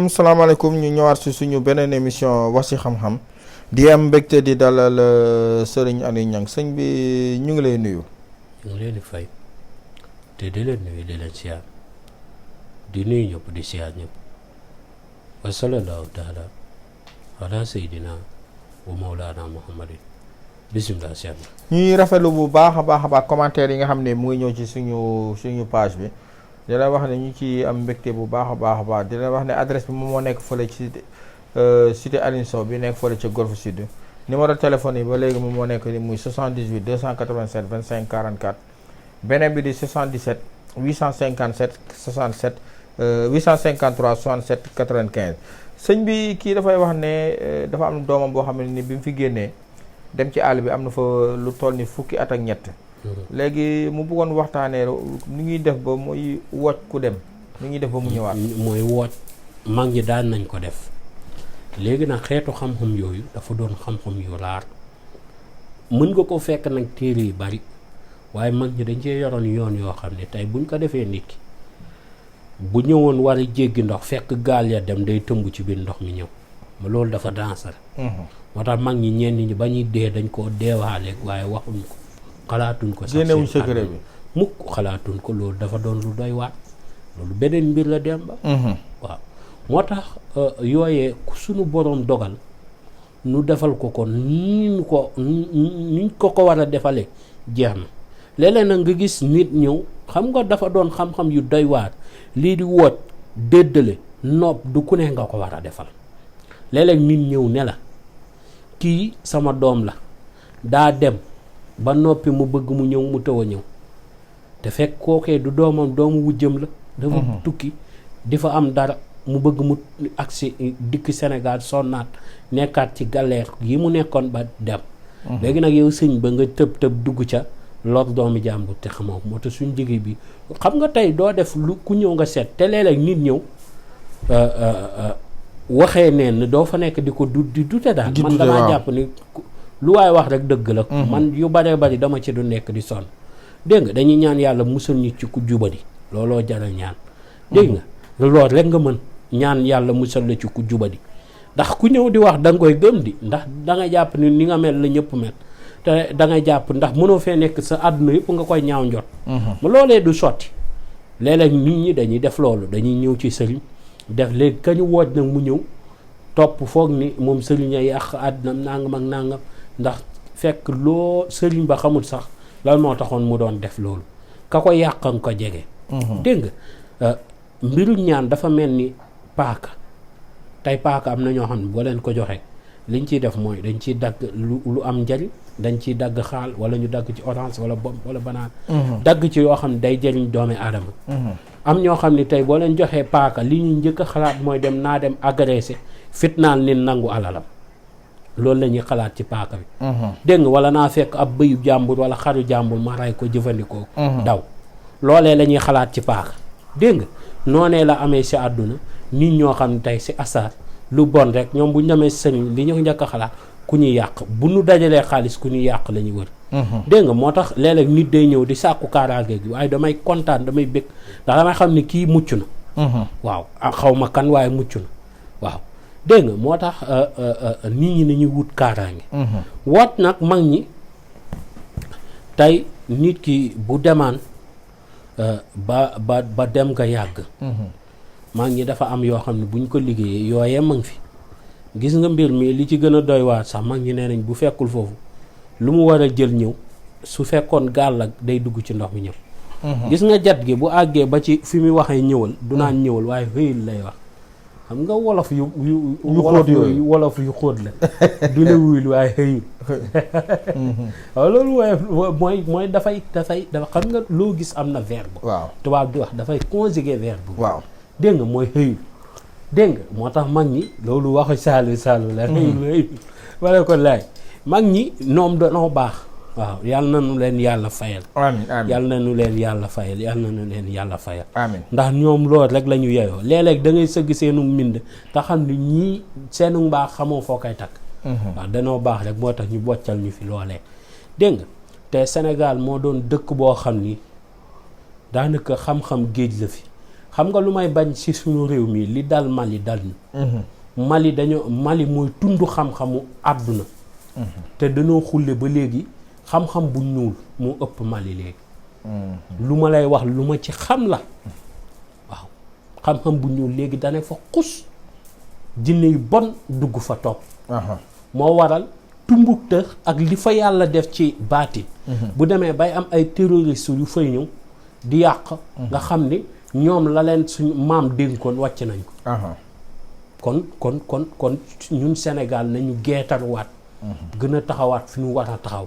salaamaaleykum ñu ñëwaat si suñu beneen émission wax ci xam-xam di am mbégte di dalal Serigne Aliou Niang sëñ bi ñu ngi lay nuyu. ñu ngi leen di fay te di leen nuyu di leen siyaar di nuyu ñëpp di siyaar ñëpp wa sallallahu taala ala sayyidina wa mawlana muhammadin bismillah siyaar ñuy rafetlu bu baax a baax commentaire yi nga xam ne mu ngi ñëw ci suñu page bi. di la wax ne ñu ci am mbégte bu baax a baax di la wax ne adresse bi moom moo nekk fële ci cité Aline Sow bi nekk fële ca Golf Sud numéro téléphone yi ba léegi moom moo nekk ni muy 78 287 25 44 beneen bi di 77 857 67 853 67 95 sëñ bi kii dafay wax ne dafa am doomam boo xam ne ni bi mu fi génnee dem ci àll bi am na fa lu toll ni fukki at ak ñett léegi mu bëggoon waxtaanee ni ñuy def ba muy wocc ku dem ni ñuy def ba mu ñëwaat. mooy wocc mag ñi daan nañ ko def léegi nag xeetu xam-xam yooyu dafa doon xam-xam yu raar mën nga ko fekk nag téere yu bari waaye mag ñi dañ cee yoroon yoon yoo xam ne tey buñ ko defee nit ki bu ñëwoon war a jéggi ndox fekk gaal ya dem day tëmb ci biir ndox mi ñëw loolu dafa dansal. moo tax mag ñi ñenn ñi ba ñuy dee dañ koo deewaaleeg waaye waxuñ ko. xalaatuñ ko sax génnewuñ secret bi mukk xalaatuñ ko loolu dafa doon lu doy waat loolu beneen mbir la dem ba waaw moo tax yooyee suñu boroom dogal nu defal ko niñ ko war a defalee jeex na léeg-léeg nag nga gis nit ñëw xam nga dafa doon xam-xam yu doy waat lii di woot déddale nopp du ku ne nga ko war a defal léeg-léeg nit ñëw ne la kii sama doom la daa dem ba noppi mu bëgg mu ñëw mu taw a ñëw te fekk kookee du doomam doomu wujjëm la dafa tukki di fa am dara mu bëgg mu agsi dikk Sénégal sonnaat nekkaat ci galère yi mu nekkoon ba dem léegi nag yow sëñ ba nga tëb dugg ca lor doomi jàmbur te xamoo moo tax suñ jigéen bi xam nga tey doo def lu ku ñëw nga seet te léeg-léeg nit ñëw waxee neen doo fa nekk di ko di dute daal man damaa jàpp ni lu waay wax rek dëgg la man yu baree bari dama ci du nekk di sonn dégg nga dañuy ñaan yàlla musal ñu ci ku jubadi looloo jaral ñaan dégg nga loolu rek nga mën ñaan yàlla musal la ci ku jubadi ndax ku ñëw di wax da nga koy gëm di ndax da nga jàpp ni nga mel la ñëpp mel te da nga jàpp ndax mënoo fee nekk sa àdduna yëpp nga koy ñaaw njot ma loolee du sotti léeg-léeg nit ñi dañuy def loolu dañuy ñëw ci sëriñ def léegi kañu wooj nag mu ñëw topp foog ni moom sëriñ a yàq àdduna nangam ak nangam ndax fekk loo sëriñ ba xamul sax lan moo taxoon mu doon def loolu ka ko yàq nga ko jege dégg nga mbiru ñaan dafa mel ni paaka tey paaka am na ñoo xam ne boo leen ko joxe liñ ciy def mooy dañ ciy dagg lu am njariñ dañ ciy dagg xaal wala ñu dagg ci orange wala bom wala banaan dagg ci yoo xam ne day jëriñ doomi aadama am ñoo xam ne tey boo leen joxee paaka li ñuy njëkk a xalaat mooy dem agressé fitnaal nit nangu alalam loolu la ñuy xalaat ci paaka bi dégg nga wala naa fekk ab bëyu jàmbur wala xaru jàmbur ma ray ko jëfandikoo daw loolee la ñuy xalaat ci paaka dégg nga noonee la amee si àdduna nit ñoo xam ne tey si asaar lu bon rek ñoom bu ñu demee sëriñ li ñu njëkk a xalaat ku ñuy yàq bu ñu dajalee xaalis ku ñuy yàq la ñuy wër dégg nga moo tax léeg-léeg nit day ñëw di sàkku kaaraange gi waaye damay kontaan damay bëgg ndax damay xam ne kii mucc na waaw xaw ma kan waaye mucc na waaw dégg nga moo tax nit ñi nañuy wut kaaraange woot nag mag ñi tey nit ki bu demaan ba dem nga yàgg mag ñi dafa am yoo xam ne buñ ko liggéeyee yooyee ma ngi fi gis nga mbir mi li ci gën a doy waar sax mag ñi nee nañ bu fekkul foofu lu mu war a jël ñëw su fekkoon gaal la day dugg ci ndox mi ñëw gis nga jat gi bu àggee ba ci fi muy waxee ñëwal du naan ñëwal waaye wéyul lay wax xam nga wolof yu xóot yooyu wolof yu xóot la du la wuyul waaye xëyul waaw loolu mooy dafay dafa xam nga loo gis am na verbe. waaw tubaab di wax dafay conjuguer verbe. waaw dégg nga mooy xëyul dégg nga moo tax mag ñi loolu waxu saalu la xëyul wala ko laay mag ñi ñoom danoo baax. waaw yal na nu leen yàlla fayal. amiin amiin yal na nu leen yàlla fayal yal na nu leen yàlla fayal. amiin ndax ñoom loolu rek la ñu yeyoo léeg-léeg da ngay sëgg seenu mbind te xam ne ñii seenu mbaax xamoo foo koy takk. waaw danoo baax rek moo tax ñu boccal ñu fi loolee. dégg nga te Sénégal moo doon dëkk boo xam ni daanaka xam-xam géej la fi xam nga lu may bañ ci suñu réew mi li dal Mali dal ñu. Mali mooy tund xam-xamu àdduna. te dañoo xulle ba léegi. xam-xam bu ñuul moo ëpp Mali léegi. lu ma lay wax lu ma ci xam la waaw xam-xam bu ñuul léegi dane fa xus jinne yu bon dugg fa topp. moo waral Tumbuktu ak li fa yàlla def ci baati. bu demee bay am ay terroristes yu fay ñëw di yàq. nga xam ni ñoom la leen suñu maam dénkoon wàcc nañ ko. kon ñun Sénégal nañu geetaruwaat. gën a taxawaat fi ñu war a taxaw.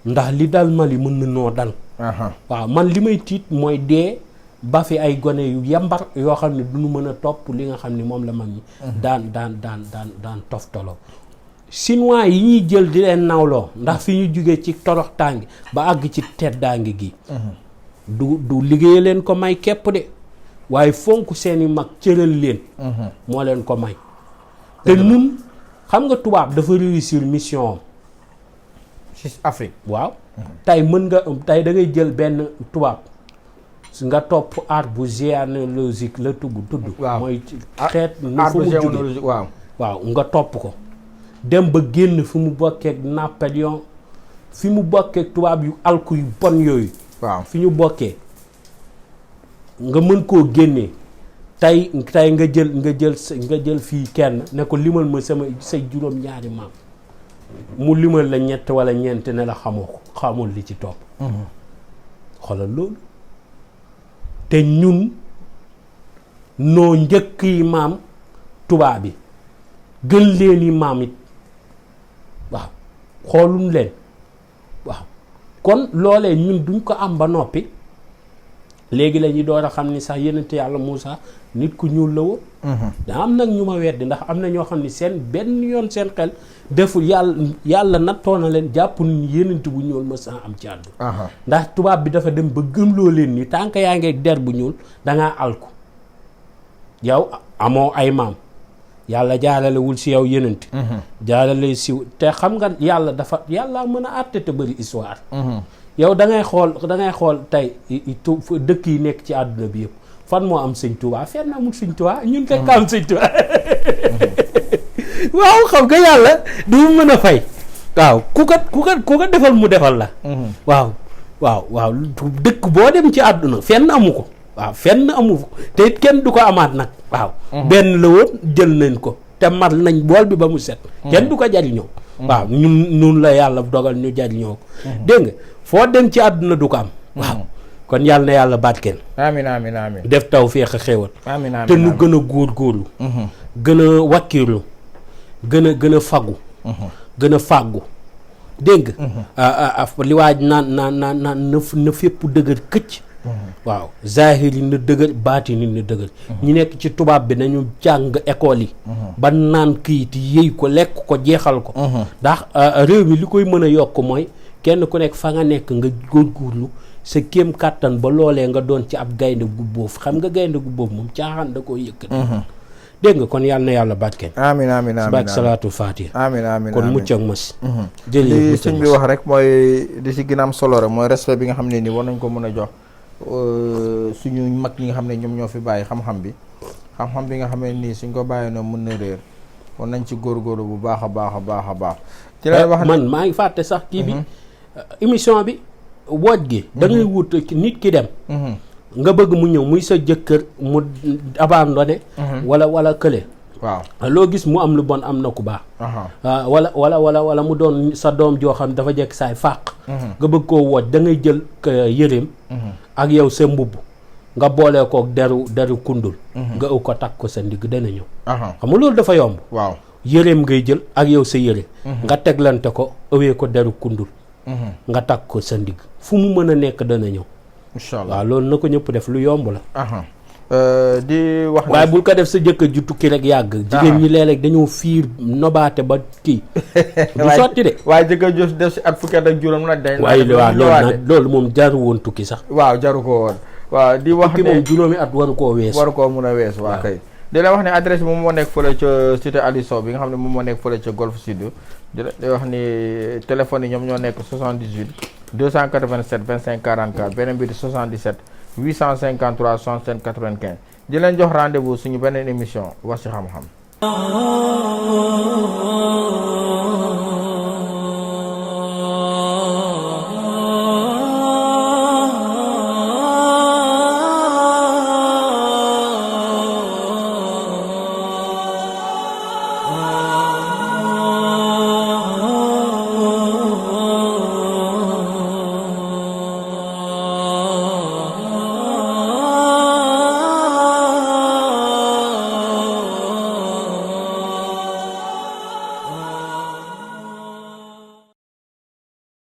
ndax li dal Mali mën na noo dal. waaw man li may tiit mooy dee ba fi ay gone yu yambar yoo xam ne duñu mën a topp li nga xam ne moom la mag ñi. daan toftaloo. Chinois yi ñuy jël di leen nawloo ndax fi ñu jugee ci torox tàngi ba àgg ci teddaangi gi. du liggéey leen ko may képp de waaye fonk seeni mag cëral leen. moo leen ko may. te ñun xam nga tubaab dafa réussir mission am. ci Afrique waaw tey tey da ngay jël benn tubaab nga topp arbre généalogique la tudd waaw mooy xeet nu fu mu jóge waaw nga topp ko dem ba génn fi mu bokkeek Napoléon fi mu bokkeek tubaab yu alku yu bon yooyu waaw fi ñu bokkee nga mën koo génnee tey nga jël fii kenn ne ko limal ma say juróom-ñaari maam mu limal la ñett wala ñeent ne la xamul li ci topp. xoolal loolu te ñun noo njëkk yi maam tubaab bi gën leen yi maam it waaw xooluñ leen waaw kon loolee ñun duñ ko am ba noppi léegi la ñuy door a xam ni sax yonent yàlla Muusa nit ku ñuul la woon. daa am nag ñu ma weddi ndax am na ñoo xam ni seen benn yoon seen xel deful yàlla nattoo na leen jàpp ni yonent bu ñuul ma sa am ci àdduna. ndax tubaab bi dafa dem ba gëmloo leen ni tant que yaa ngi der bu ñuul dangaa alku yow amoo ay maam yàlla jaaralewul si yow yonent. jaarale si te xam nga yàlla mën a àtte te bëri histoire. yow da ngay xool tey dëkk yi nekk ci àdduna bi yëpp fan moo am sëñ Tuubaa fenn amul sëñ Tuubaa ñun fekk am sëñ Tuubaa waaw xam nga yàlla du mën a fay waaw ku ko defal mu defal la waaw dëkk boo dem ci àdduna fenn amu ko waaw fenn amu ko te it kenn du ko amaat nag waaw benn la woon jël nañ ko te mat nañ bool bi ba mu set kenn du ko jariñoo waaw ñun la yàlla dogal ñu jariñoo ko dégg nga foo dem ci àdduna du ko am waaw kon yàlla na yàlla barkeel amiin amiin amiin def taw féex a xéewal amiin amiin te nu gën a góorgóorlu gën a wakkiirlu gën a fagu gën a fàggu dégg nga li waaj naan na fépp dëgër këcc waaw zahir yi na dëgër baatin yi na dëgër ñu nekk ci tubaab bi nañu jàng école yi ba naan këyit yëy ko lekk ko jeexal ko ndax réew mi li koy mën a yokk mooy kenn ku nekk fa nga nekk nga góorgóorlu sa kéem kàttan ba loolee nga doon ci ab gaynde gu boof xam nga gaynde gu boof moom caaxaan da koo yëkkat dégg nga kon yàlla na yàlla barkeel amiin amiin amiin barke salaatul faatiha amiin kon mucc ak mas li sëñ bi wax rek mooy di si gën a am solo rek mooy respect bi nga xam ne ni war nañ ko mën a jox suñu mag ñi nga xam ne ñoom ñoo fi bàyyi xam-xam bi nga xam ne nii suñ ko bàyyi noonu mën na réer war nañ ci góorgóorlu bu baax a baax ci lay wax man maa ngi fàtte sax kii bi émission bi wooj gi da ngay wut nit ki dem nga bëgg mu ñëw muy sa jëkkër mu abandonné wala kële waaw loo gis mu am lu bon am na ku baax wala mu doon sa doom joo xam dafa jekk saay fàq nga bëgg koo wooj da ngay jël yëreem ak yow sa mbubb nga boolee kook deru kundul nga ëw ko takk ko sa ndigg dana ñëw xam nga loolu dafa yomb waaw yëreem ngay jël ak yow sa yëre nga teglante ko ëwee ko deru kundul nga takk ko sa ndigg fu mu mën a nekk dana ñëw incha allah waaw loolu na ko ñëpp def lu yomb la di wax waaye bul ko def sa jëkkër ju tukki rek yàgg jigéen ñi léeg-léeg dañoo fiir nobaate ba kii du sotti de waaye jëkkër ju def si at fukki at ak juróom nag dañ waaye loolu moom jaru woon tukki sax waaw jaru ko woon waaw di wax tukki moom juróomi at waru koo wees waru koo mun a wees waa kay di la wax ne adresse bi moom moo nekk fële ca cité Aliou Sow bi nga xam ne moom moo nekk fële ca Golf Sud di wax ni téléphone yi ñoom ñoo nekk 78 287 25 44 beneen bi di 77 853 67 95 di leen jox rendez-vous suñu beneen émission wax ci xam-xam